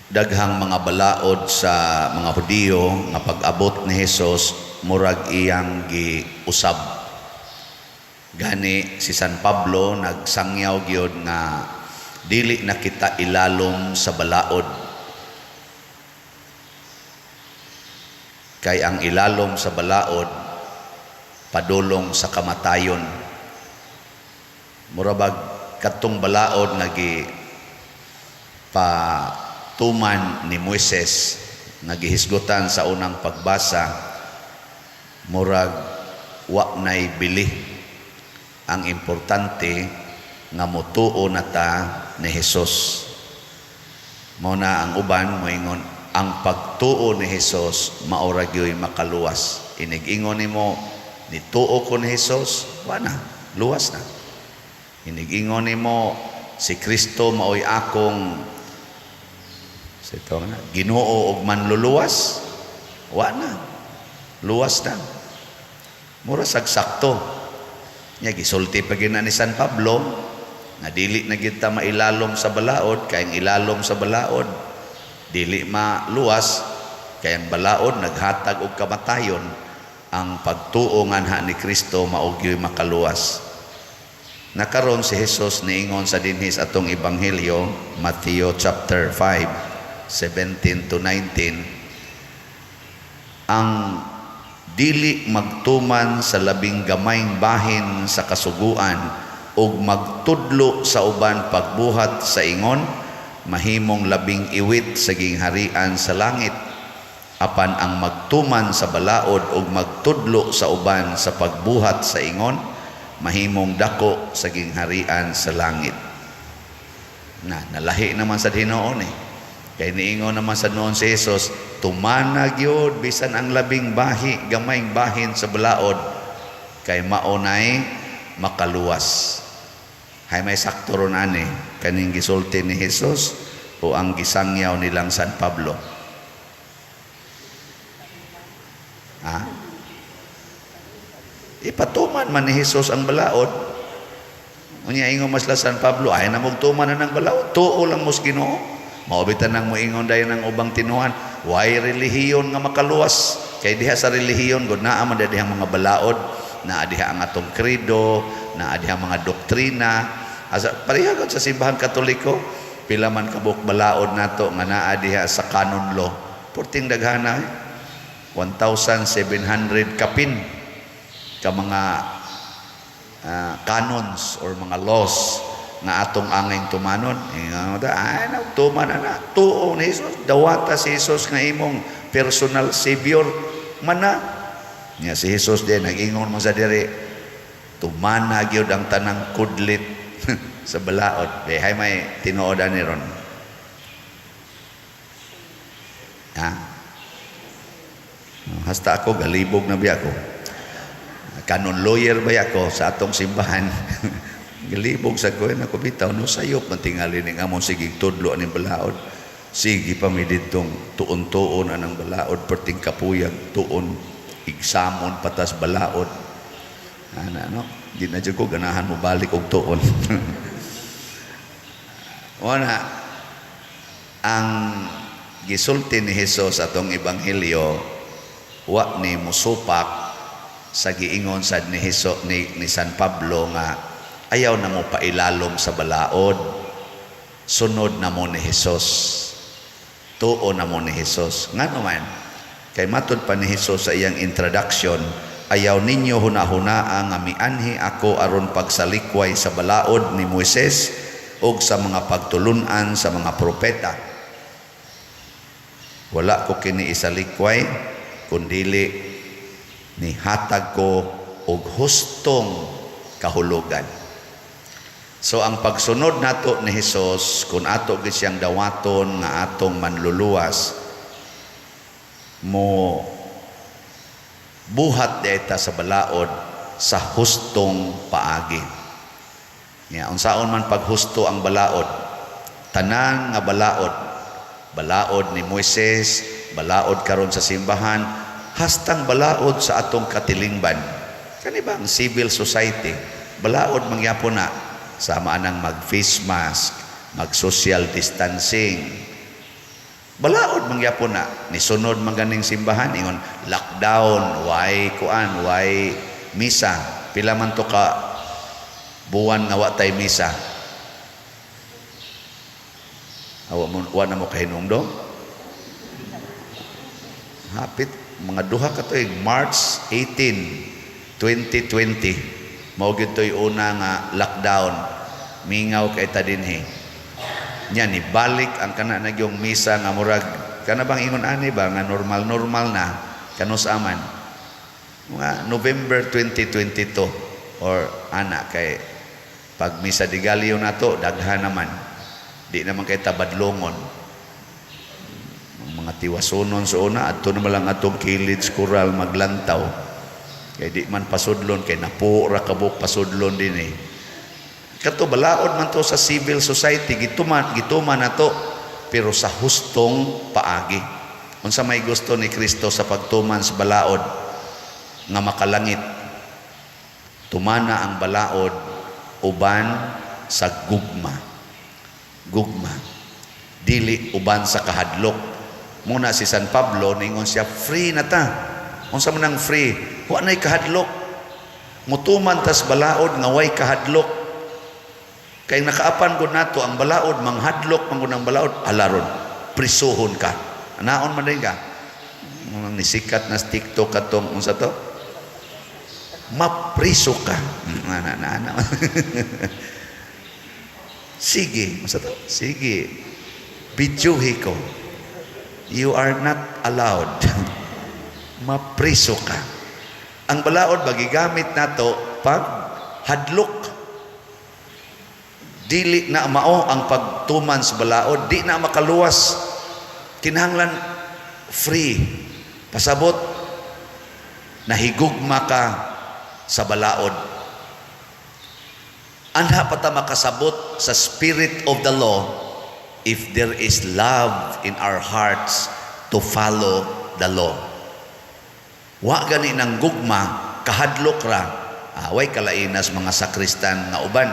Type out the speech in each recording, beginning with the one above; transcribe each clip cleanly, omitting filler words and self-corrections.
Daghang mga balaod sa mga Hudiyo nga pag-abot ni Hesus murag iyang giusab. Gani si San Pablo nagsangyaw gyud nga dili na kita ilalom sa balaod, kay ang ilalom sa balaod padulong sa kamatayon. Mura bag kadtong balaod nga gi patuman ni Moises nga gihisgutan sa unang pagbasa, murag wa nay bili. Ang importante nga motuo na ta ni Hesus. Mao na ang uban moingon ang pagtuo ni Hesus mao ra gyoy makaluwas. Inig-ingon nimo nituo ko ni Hesus, wa na, luwas na. Inig-ingon nimo si Kristo maoy akong sa ito na, Ginoo og manluluwas, wa na, luwas na. Mura sag sakto. Nya gisulti pa gyud na ni San Pablo nga dili na gyud ta mailalom sa balaod, kay ang ilalom sa balaod dili maluwas, kay ang balaod naghatag og kamatayon. Ang pagtuo nganha ni Kristo mao gyud makaluwas. Nakaron si Jesus niingon sa dinhis atong ebanghelyo, Matthew chapter 5, 17 to 19, ang dili magtuman sa labing gamayng bahin sa kasuguan ug magtudlo sa uban pagbuhat sa ingon, mahimong labing iwit sa gingharian sa langit. Apan ang magtuman sa balaod ug magtudlo sa uban sa pagbuhat sa ingon, mahimong dako sa gingharian sa langit. Na nalahi naman sa hinuon eh. Kay niingon naman sa noon si Jesus, tumana gyud bisan ang labing bahi, gamayng bahin sa balaod, kay mao nay makaluwas. Hay may sakto ron ani kaning gisulti ni Jesus o ang gisangyaw nilang San Pablo? Ha? Ipatuman man ni Jesus ang balaod. Unya ingon mas la San Pablo, ay na mugtuman na ng balaod, tuo lang mos Ginoo. Mao bitan nang moingon dayon ang ubang tinuhan, way relihiyon nga makaluwas. Kay diha sa relihiyon gud naa man dihang mga balaod, naa diha ang atong credo, naa diha mga doktrina. Asa pareha gud sa simbahan Katoliko, pila man kabuk balaod nato nga naa diha sa canon law. Porting daghana, 1,700 kapin ka mga canons or mga laws nga atong angay tumanon. Ingon ta, ay nagtuman na na. Tuo ni Jesus, dawata si Jesus nga imong personal savior mana. Nya si Jesus din nag-ingon mo sa diri, tumana gyud ang tanang kudlit sa balaod. Di hay may tinuod ani ron. Ha? Hasta ako galibog na biya ko. Canon lawyer ba ako sa atong simbahan? Galibog sa ko, ako bitaw, no sayop man tingali ning among sige tudlo aning balaod. Sige pa mi didtong tuon-tuon anang balaod, perting kapuyag tuon, igsamon patas balaod. Ana no, di na jud ko ganahan mo balik og tuon. Wala ang gisulti ni Hesus atong ebanghelyo, wa ni musupak sa giingon sad ni Hesus ni San Pablo nga ayaw na mo pailalom sa balaod, sunod na mo ni Hesus, tuo na mo ni Hesus. Ngano man? Kay matud pa ni Hesus sa iyang introduction, ayaw ninyo hunahunaa nga mianhi ako aron pagsalikway sa balaod ni Moises ug sa mga pagtulun-an sa mga propeta. Wala ko kini isalikway, kundili nihatag ko og hustong kahulugan. So ang pagsunod nato ni Hesus, kung ato gyud siyang dawaton nga atong manluluwas, mo buhat dita sa balaod sa hustong paagi. Nya unsaon man paghusto ang balaod? Tanan nga balaod, balaod ni Moises, balaod karon sa simbahan, hastang balaod sa atong katilingban. Kani ba ang civil society? Balaod mangyapon na sama anang mag face mask, mag social distancing. Balaod man gyapon na nisunod man ganing simbahan, ingon lockdown, way kuan, way misa. Pila man to ka buwan nga wa tay misa? Awa mo, wa na mo kahinumdom? Hapit mga 2 ka tuig. March 18, 2020 mao gyud to'y una nga lockdown. Mingaw kay ta dinhi. Nya ni balik ang kana na gyung misa nga murag kana bang ingon ani ba nga normal normal na kanus aman mga November 2022 or ana, kay pag Misa de Gallo nato daghan naman, di naman kay tabadlongon ang mga tiwasunon sa una. Adto naman lang atong kilid kural maglantaw kay di man pasudlon, kay napo ra kabuk pasudlon din eh. Kato balaod man to sa civil society, gituman gituman nato, pero sa hustong paagi. Unsa may gusto ni Kristo sa pagtuman sa balaod nga makalangit? Tumana ang balaod uban sa gugma. Gugma. Dili uban sa kahadlok. Muna si San Pablo ningon siya, free na ta. Unsa man ang free? Wa nay kahadlok. Mutuman tas balaod nga way kahadlok. Kay nakaapan gud nato ang balaod, manghadlok man gud ang balaod, alaron, prisuhon ka. Anaon man din ka. Mga nisikat na sa TikTok katong unsa to? Mapriso ka. Ana na ana. Sige, unsa to? Sige. Bidyuhi ko. You are not allowed. Mapriso ka. Ang balaod ba gigamit nato pag hadlok. Dili na mao ang pagtuman sa balaod, di na makaluwas. Kinahanglan free. Pasabot nahigugma ka sa balaod. Anha pa ta makasabot sa spirit of the law if there is love in our hearts to follow the law. Wa gani ng gugma, kahadlok ra. Away kalainas mga sakristan nga uban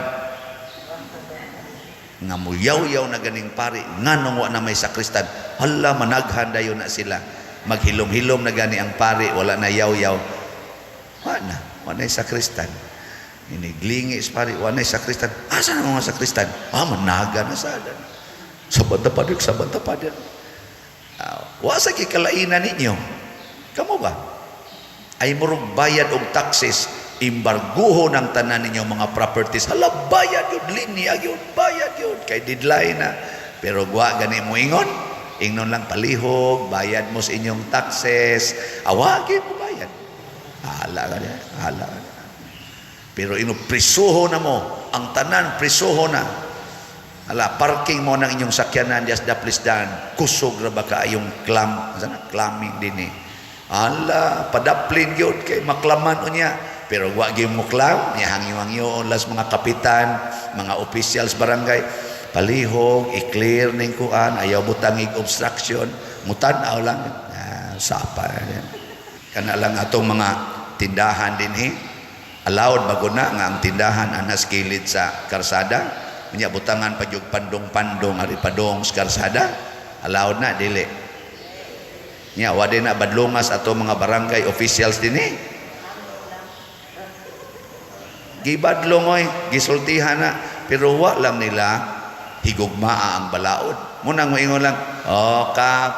nga muyaw-yaw na ganing pari, nganong wa na may sakristan? Hala, managhan dayon na sila, maghilom-hilom na gani ang pari, wala na yaw-yaw, wa na sakristan. Iniglingi sa pari, wa na sakristan. Asa na mga sakristan? Ah, managa na sa sa banda pa sa banda pa. Ah, wa sa gikalainan ninyo. Kamo ba ay murog bayad og taxes, imbarguho ng tanan ninyo mga properties. Hala, bayad yun, linya yun, bayad yun kay deadline na. Pero wa gani mo ingon, ingnon lang, "Palihog, bayad mo sa inyong taxes." Awagi mo bayad. Hala ka niya, hala ka niya. Pero ino prisuho na mo ang tanan, prisuho na. Hala, parking mo ng inyong sakyanan dias daplisdan, kusog ra ba kaayong clam sana, clamming din eh. Hala, padaplin gyud kay maklaman unya. Pero wa gyud mo clam, hangyo-hangyo las mga kapitan, mga officials barangay, "Palihog, i-clear ning kuan, ayaw butangig obstruction." Mutan-aw lang. Ah, sapa. Kana lang atong mga tindahan dinhi. Allowed bago na nga ang tindahan anas kilid sa karsada. Unya butangan pa jud pandong-pandong ari padong sa karsada. Allowed na dili? Nya wa din na badlungas ato mga barangay officials dinhi. Gibadlong oy, gisultihan na, pero wa lang nila higugmaa ang balaod. Munang moingon lang, "Oh kap,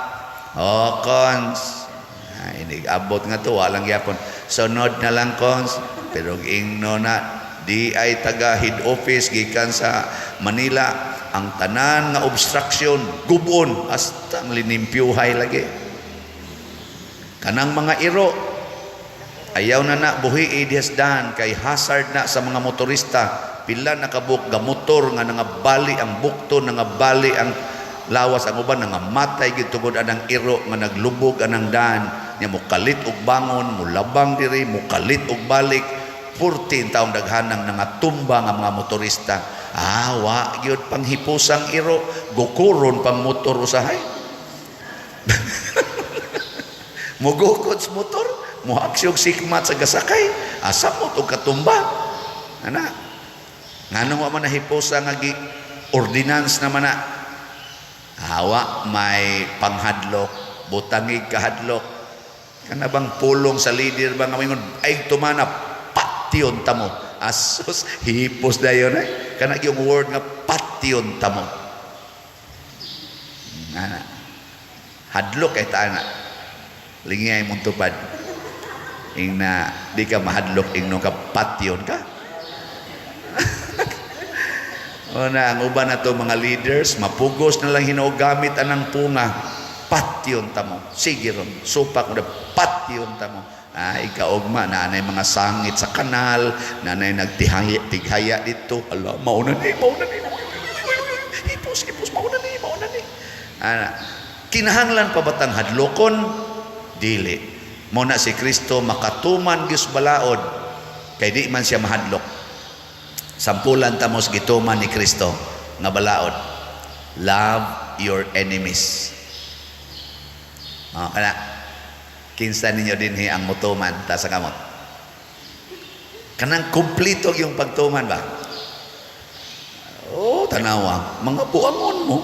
oh cons." Ah, inig abot nga to, wa lang gyapon. "Sunod na lang, cons." Pero ingno na di ay taga head office gikan sa Manila, ang tanan nga obstruction gubon hasta ang linimpyuhay lagi. Kanang mga iro ayaw na na buhi dihasdan kay hazard na sa mga motorista. Pila na kabuk ga motor nga nangabali ang bukto, nangabali ang lawas, ang uban nangamatay gid tungod anang iro nga naglubog anang daan nya. Mukalit og bangon, mulabang diri, mukalit og balik. 14 taong daghanang nangatumba nga mga motorista. Ah, wa gyud panghipusang iro, gukuron pang motor usahay. Mugukod sa motor, muhaksiyog sikmat sa gasakay, asa mo og katumba. Ana. Nganong wa man nahipusa nga gi ordinance naman na? Hawa may panghadlok, butangig kahadlok. Kana bang pulong sa leader ba nga moingon ay tumana, patyon tamo. Asus, hipos dayon ay. Kana yung word nga "patyon tamo." Ana. Hadlok kay ta ana. Lingay mong tupad. Ing na di ka mahadlok ingno ka, patyon ka. O na, ang uban na to mga leaders, mapugos na lang hinuo gamit anang punga. "Patyon tamo. Sige ron, supak mo na, patyon tamo." Ay, kaugma, naanay mga sangit sa kanal, naanay nagtihaya, tighaya dito. Ala, mauna ni, mauna ni. Hipos, hipos, mauna ni, mauna ni. Ana, kinahanglan pa batang hadlokon? Dili. Mo na si Kristo makatuman gyud balaod kay di man siya mahadlok. Sampulan ta mos gituman ni Kristo nga balaod. Love your enemies. Oh, kana kinsa ninyo dinhi ang mutuman ta sa kamot? Kanang kumpleto yung pagtuman ba? Oh, tanawa, mga buangon mo.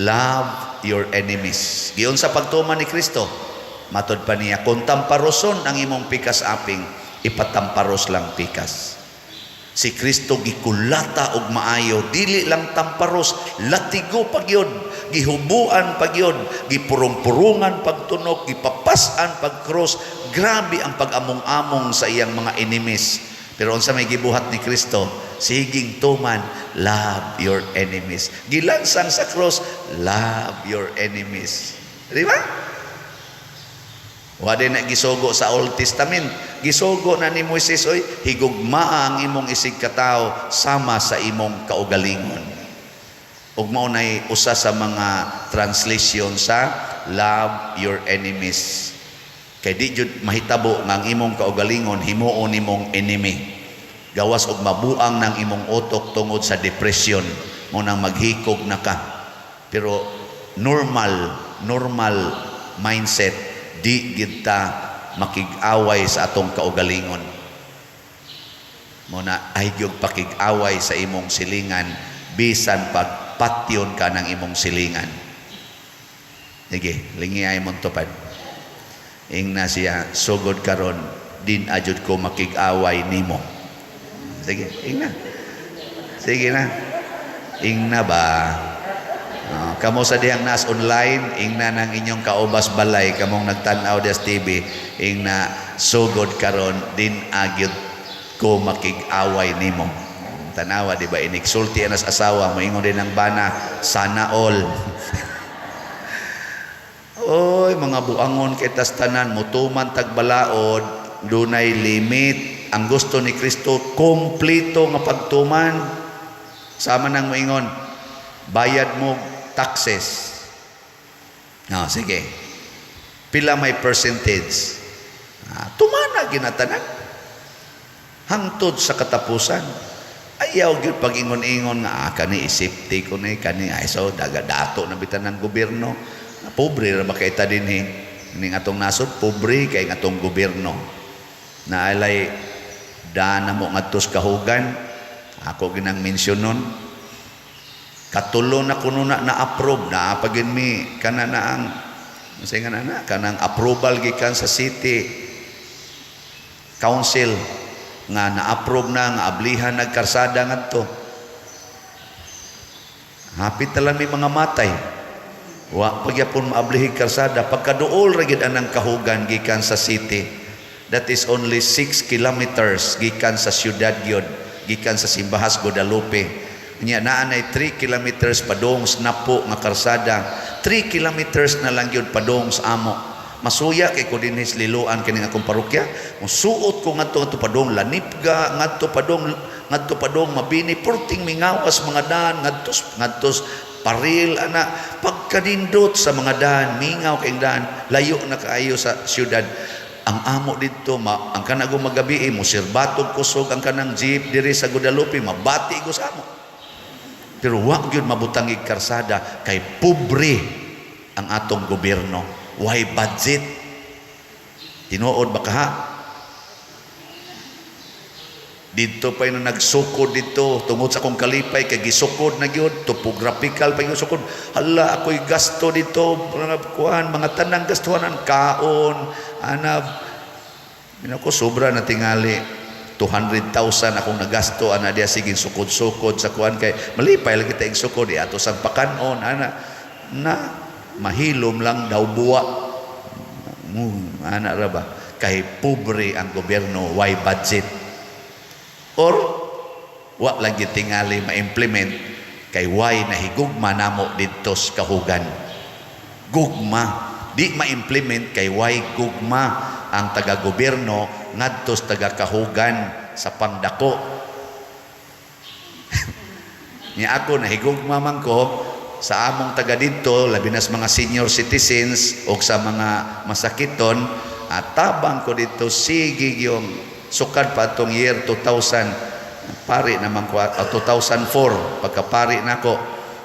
Love your enemies. Giyon sa pagtuman ni Kristo, matod pa niya, kung tamparoson ang imong pikas aping, ipatamparos lang pikas. Si Kristo gikulata og maayo, dili lang tamparos, latigo pagyod, gihubuan pagyod, gipurong-purungan pagtunok, gipapas-an pagkrus. Grabe ang pag-among-among sa iyang mga enemies. Pero unsa may gibuhat ni Kristo? Siging tuman, love your enemies. Gilansang sa cross, love your enemies. Di ba? Wa din na gisugo sa Old Testament. Gisugo na ni Moises, oy, higugmaa ang imong isig katawo sama sa imong kaugalingon. Ug mao nay usa sa mga translation sa "love your enemies." Kay di jud mahitabo nga ang imong kaugalingon himuon nimong enemy. Gawas og mabuang ng imong utok tungod sa depression, mo nang maghikog na ka. Pero normal, normal mindset, di gid ta makig-away sa atong kaugalingon. Mo na ay gyud pakig-away sa imong silingan bisan pagpatyon ka ng imong silingan. Sige, lingi ay mong tupad. Ing na siya, "Sugod karon din ajud ko makig-away nimo." Sige, ing na. Sige na. Ing na ba? Kamo sa dihang nas online, ing na ng inyong kaubas balay, kamong nagtan-aw des TV, ing na, "Sugod karon din agyud ko makig-away nimo." Tanawa, di ba, iniksulti anas asawa, moingon din ang bana, "Sana all." Oy, mga buangon kay tas tanan, mutuman tag balaod, dunay limit. Ang gusto ni Kristo, kompleto nga pagtuman. Sama nang moingon, bayad mo taxes. No, sige. Pila may percentage? Ah, tumana ginatanan. Hangtod sa katapusan. Ayaw gyud pag-ingon-ingon nga ah, kani safety ko ni kani ay so daga dato na bitan ng gobyerno. Pobre ra ba kay ta dinhi? Ning atong nasod pobre kay ng atong gobyerno. Naalay dana mo ngadto sa kahugan. Ako ginang mensyon nun. Katulo na kuno na na-approve na pagin mi kana na ang unsa nga na kanang approval gikan sa city council nga na-approve na nga ablihan nagkarsada ngadto. Hapit na lang may mga matay. Wa pagyapon maablihig karsada pagkaduol ra gid anang kahugan gikan sa city. That is only 6 kilometers gikan sa syudad gyud, gikan sa Simbahas Guadalupe. Nya naa nay 3 kilometers padung sa Napo nga karsada. 3 kilometers na lang gyud padung sa amo. Masuya kay ko dinhi sa Liloan kining akong parokya. Musuot ko ngadto ngadto padung Lanipga, ngadto padung Mabini, perting mingawas mga daan ngadto ngadto Paril ana pagkanindot sa mga daan, mingaw kay daan, layo na kaayo sa syudad. Ang amo didto ma, ang kanang magabi mo sirbatog kusog ang kanang jeep diri sa Guadalupe, mabati ko sa amo. Pero wa gyud mabutangig karsada kay pobre ang atong gobyerno. Why budget? Tinuod ba kaha? Dito pa yung nagsukod dito tungod sa akong kalipay kay gisukod na gyud, topographical pa yung sukod. Hala, ako'y gasto dito, kuan, mga tanang gastuhanan, kaon ana ko, sobra na tingali, 200,000 akong nagasto ana diya, sige sukod-sukod sa kuan, kay malipay lang kita ig sukod, ato sang pakanon ana na mahilom lang daw buwa ana ra ba, kay pobre ang gobyerno, why budget or wa lang tingali ma-implement kay why nahigugma namo didto sa Kahugan. Gugma di ma-implement kay why gugma ang taga-gobyerno ngadto sa taga-Kahugan sa pangdako. Nya ako, nahigugma man ko sa among taga didto, labi na sa mga senior citizens o sa mga masakiton, at tabang ko dito, sige, yung sukad pa atong year 2000, pari naman ko, 2004, pagkapari nako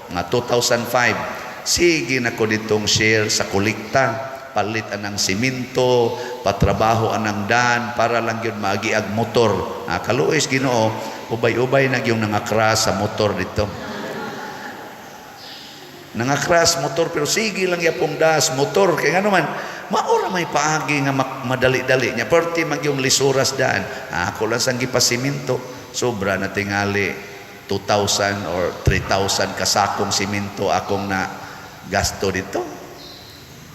mga 2005, sige na ko ditong share sa kolekta, palit anang simento, patrabaho anang dan para lang yun maagiag motor. Ah, kaluoy Ginoo, ubay-ubay na yung nangakras sa motor dito, nangakras motor, pero sige lang yapong das motor, kay ngano man maura may paagi nga madali-dali nya, perti mag yung lisuras daan. Ah, ako lang sang gipasiminto, sobra na tingali, 2,000 or 3,000 kasakong simento akong na gasto dito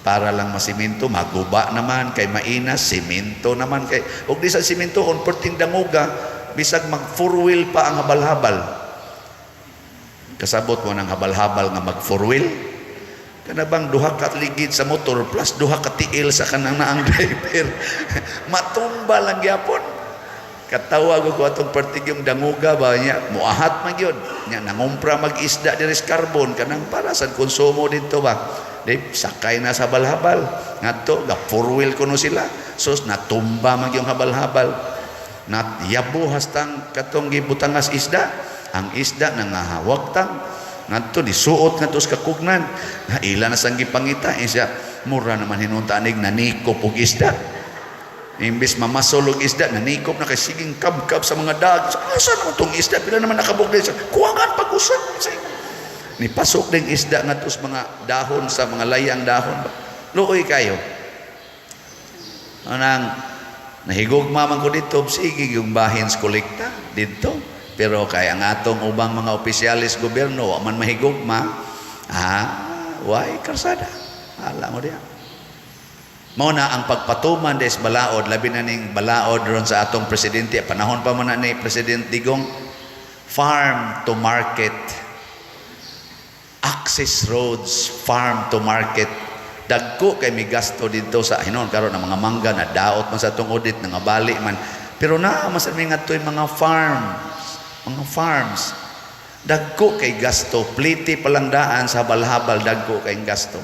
para lang masiminto. Maguba naman kay mainas simento naman, kay og di sa simento on perting danguga, bisag mag four wheel pa ang habal-habal. Kasabot mo ng habal-habal nga mag four wheel, kana bang duha ka ligid sa motor plus duha ka tiil sa kanang naang driver, matumba lang gyapon. Katawa ko atong pertig yung danguga ba niya, muahat man gyud nya, nangumpra mag isda diri sa Carbon, kanang para sa konsumo dito ba, di sakay na sa habal-habal ngadto ga four wheel kuno sila. Sus, natumba man yung habal-habal, nat yabo hastang katong gibutangas isda. Ang isda nangahawag tang ngadto nisuot ngadto sa kakugnan na ila na sang gipangita. Eh, siya mura naman hinunta anig nanikop og isda. Imbis mamasol og isda, nanikop na kay siging kabkab sa mga dag. Asa naman tong isda? Pila naman nakabog din sa kuwangan pag-usap. Ni pasok ding isda ngadto sa mga dahon, sa mga layang dahon. Luoy kayo. Anang nahigugma man ko dito, sige yung bahin sa kolekta dito. Pero kay ang atong ubang mga opisyalis gobyerno, wa man mahigugma, ah, why karsada. Hala mo diya. Mao na ang pagpatuman des balaod, labi na ning balaod ron sa atong presidente, panahon pa man na ni President Digong, farm to market, access roads, farm to market. Dagko kay mi gasto dito sa hinon karon ang mga mangga na daot man sa atong audit, nangabali man. Pero naa man sa mi ngadto'y mga farms, mga farms. Dagko kay gasto, pliti palang daan sa habal-habal, dagko kay gasto.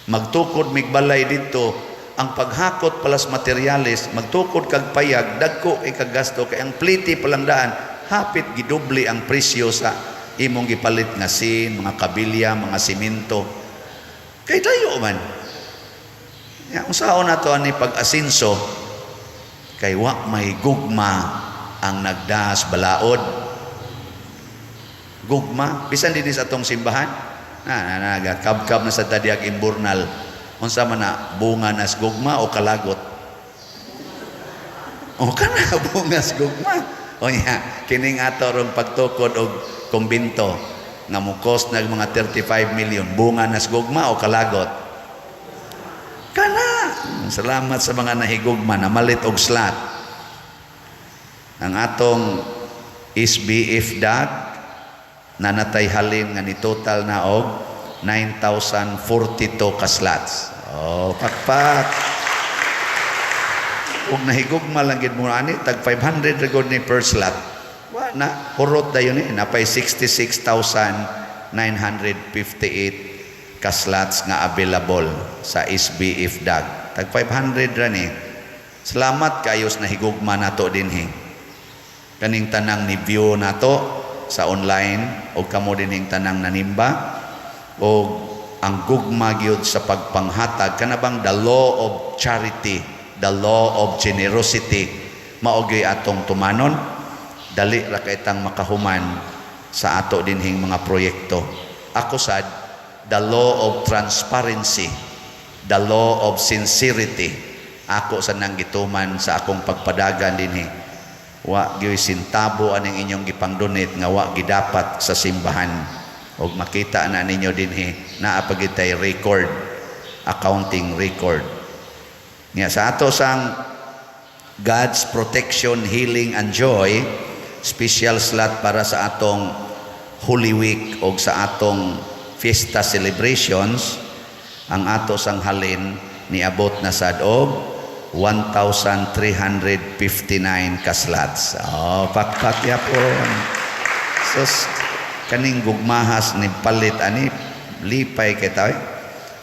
Magtukod migbalay dito, ang paghakot palas materyales, magtukod kag payag, dagko kay kagasto kay ang pliti palang daan, hapit gidoble ang presyo sa imong gipalit nga sin, mga kabilya, mga simento. Kay dayo man. Ya, unsaon nato ani pag-asinso kay wa may gugma ang nagdas balaod. Gugma bisan dinhi sa atong simbahan na na nagakabkab na sa tadiag imburnal, unsa man na, bunga nas gugma o kalagot o kana bungas gugma? O nya kining ato rong pagtukod og kumbinto nga mo-cost nag mga 35 million, bunga nas gugma o kalagot kana? Salamat sa mga nahigugma na malit og slot. Ang atong SBF DAG nanatay halin nga ni total na og 9,042 ka slots. Oh, pakpak. Ug nahigugma lang gid mo ani, tag 500 ra gud ni per slot. Wa na hurot dayon ni, napay 66,958 ka slots nga available sa SBF DAG. Tag 500 ra ni. Salamat kayo sa nahigugma nato dinhi. Kaning tanang ni view nato sa online o kamo dinhing tanang nanimba o ang gugma gyud sa pagpanghatag, kana bang the law of charity, the law of generosity, mao gyud atong tumanon. Dali ra kay tang makahuman sa ato dinhing mga proyekto. Ako sad, the law of transparency, the law of sincerity, ako sa nang gituman sa akong pagpadagan dinhi. Wa gyoy sentabo aning inyong gipang-donate nga wa gidapat sa simbahan. Og makita na ninyo dinhi, naa pa gyud tay record, accounting record. Nga sa ato sang God's protection, healing and joy, special slot para sa atong Holy Week o sa atong fiesta celebrations, ang ato sang halin niabot na sad og 1,359 ka slots. Oh, pakpak yapon. Sus, kaning gugmahas ni palit ani, lipay kay tayo.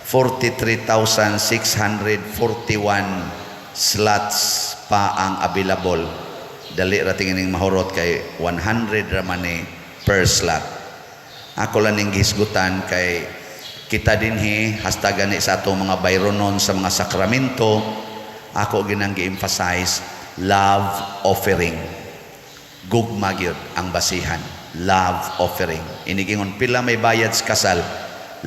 43,641 slots pa ang available. Dali ra tingin mahurot kay 100 ra man ni per slot. Ako lang ning gihisgutan kay kita dinhi hasta gani sa atong mga bayronon sa mga sakramento, ako ginang gi-emphasize love offering. Gugma gyud ang basihan. Love offering. Inigingon pila may bayad sa kasal,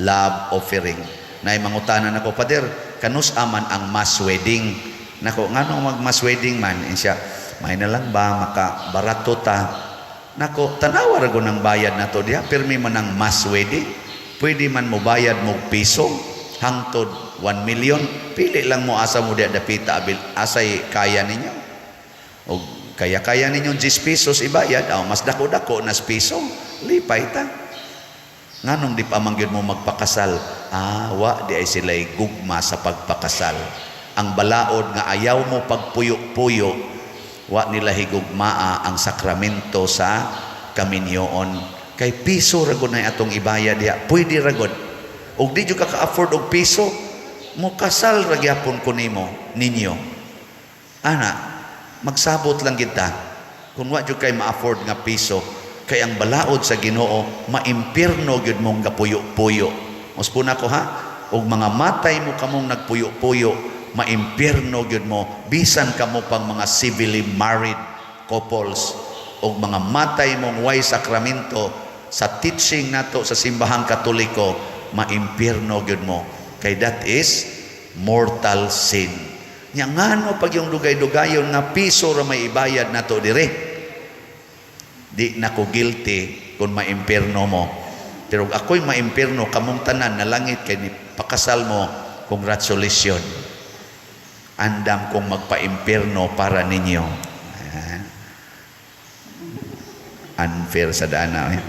love offering. Nay mangutanan ako, "Pader, kanus aman ang mass wedding?" Nako, nganong mag mass wedding man? Insya, may na lang ba maka barato ta. Nako, tanawa ra ng bayad nato diha, pirmi man ang mass wedding. Pwede man mo bayad mo piso hangtod 1 million. Pili lang mo asa mo diha dapita abil asay kaya ninyo. O kaya-kaya ninyo 10 pesos ibayad, aw mas dako-dako nas piso, lipay ta. Nganong di pa man gyud mo magpakasal? Ah, wa di ay sila'y gugma sa pagpakasal. Ang balaod nga ayaw mo pagpuyo-puyo, wa nila higugmaa ang sakramento sa kaminyoon. Kay piso ra gud na atong ibayad diha, pwede ra gud. Ug di jud ka ka-afford og piso, mo kasal ra gyapon ko nimo ninyo. Ana, magsabot lang kita. Kung wa jud kay ma-afford nga piso, kay ang balaod sa Ginoo, maimpirno gyud mong gapuyo-puyo. Muspuna ko ha, og mga matay mo kamong nagpuyo-puyo, maimpirno gyud mo bisan kamo pang mga civilly married couples, og mga matay mong way sakramento sa teaching nato sa Simbahang Katoliko, maimpirno gyud mo kay that is mortal sin. Nya ngano pag yung dugay-dugayon nga piso ra may ibayad nato dire? Di na ko guilty kung maimpirno mo. Pero ako'y maimpirno, kamong tanan na langit kay ni pakasal mo, congratulations. Andam kong magpa-impirno para ninyo. Ah. Unfair sa dana. Eh.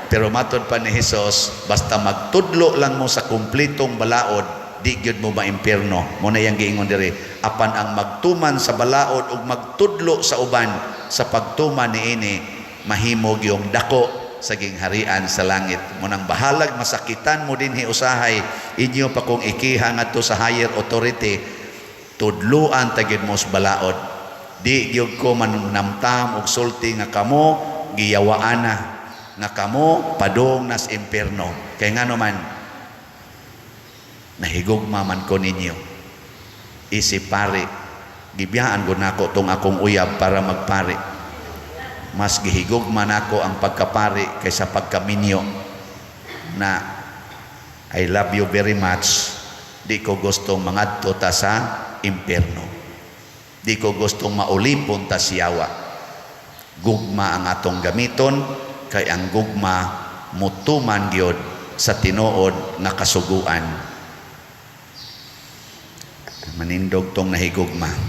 Pero matod pa ni Jesus, basta magtudlo lang mo sa kumplitong balaod, di gyud mo maimpirno. Mo na yang giingon diri. Apan ang magtuman sa balaod ug magtudlo sa uban sa pagtuman niini, mahimo gyung dako sa gingharian sa langit. Mo nang bahalag masakitan mo dinhi usahay, inyo pa kong ikiha ngadto sa higher authority, tudluan ta gyud mo sa balaod. Di gyud ko manamtam og sulti nga kamo giyawaan na, nga kamo padung nas impierno. Kay ngano man, nahigugma man ko ninyo. Isip pari, gibiyaan ko nako tong akong uyab para magpari. Mas gihigugma nako ang pagkapari kaysa pagkaminyo na. I love you very much. Di ko gustong mangadto ta sa impierno. Di ko gustong maulipon ta siyawa. Gugma ang atong gamiton kay ang gugma mutuman gyud sa tinuod nga kasuguan. Manindog tong nahigugma.